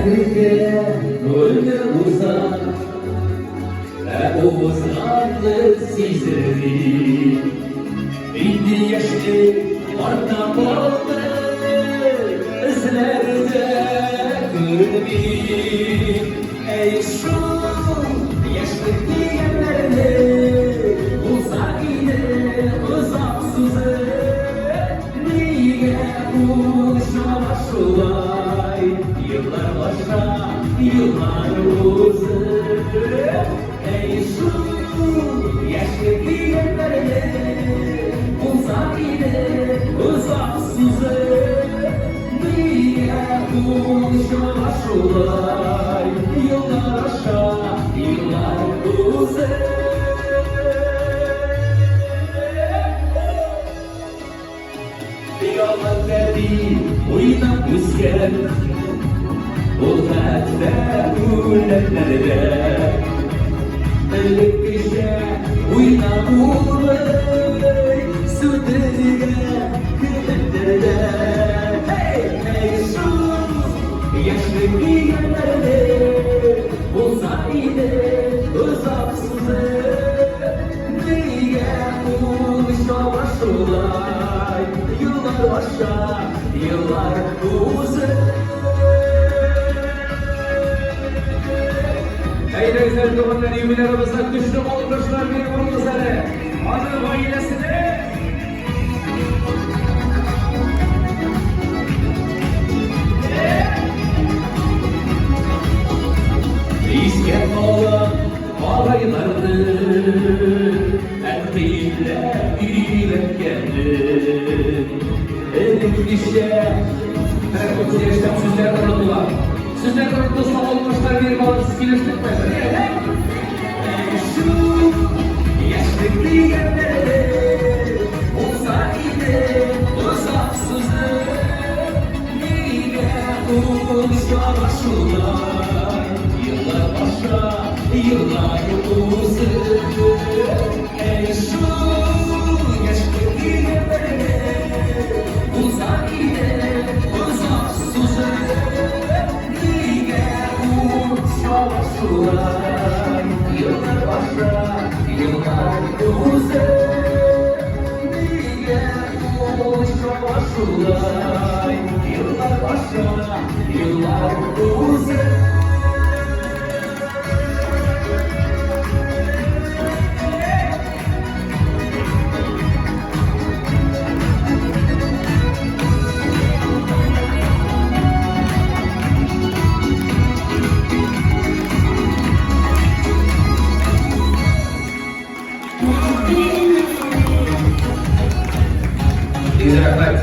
Мәңгелеккә гомер уза, ә узганы сизелми. Инде яшьлек артта калды, эзләре дә күренми. Әй шул яшьлек дигәннәрне булса иде озак сүзе. Нигә ул чаба шулай, еллар аша еллар узып? Әй шул яшьлек дигәннәрне булса иде озак сузып. Нигә ул чаба шулай, еллар аша еллар узып? Ялган бәби уйнап үскән, ул хәтта үләннәрдә. Элеккечә уйнап булмый, сүтелгән келәтләрдә. Эй, әй шул яшьлек дигәннәрне булса иде озак сузып. Нигә ул чаба шулай, еллар аша еллар узып? Әйдәгез әле, туганнар, юбилярыбызга көчле алкышлар биреп алыгыз әле. Аның гаиләсенә. Искә алам Агайларны әнкыйләп өйрәткәне. Элеккечә. Менә 30 яшьтән сүзләр онытыла. Сүзләр онытылса, алкышлар биреп алыгыз, килештекме? Шул яшьлек дигәннәре булса иде озак сузып. Нигә ул чаба шулай, еллар аша еллар узып? Әй шул яшьлек дигәннәре булса иде озак сузып. Нигә ул чаба шулай, еллар аша еллар узып? Нигә ул чаба шулай, еллар аша еллар узып? Рәхмәт.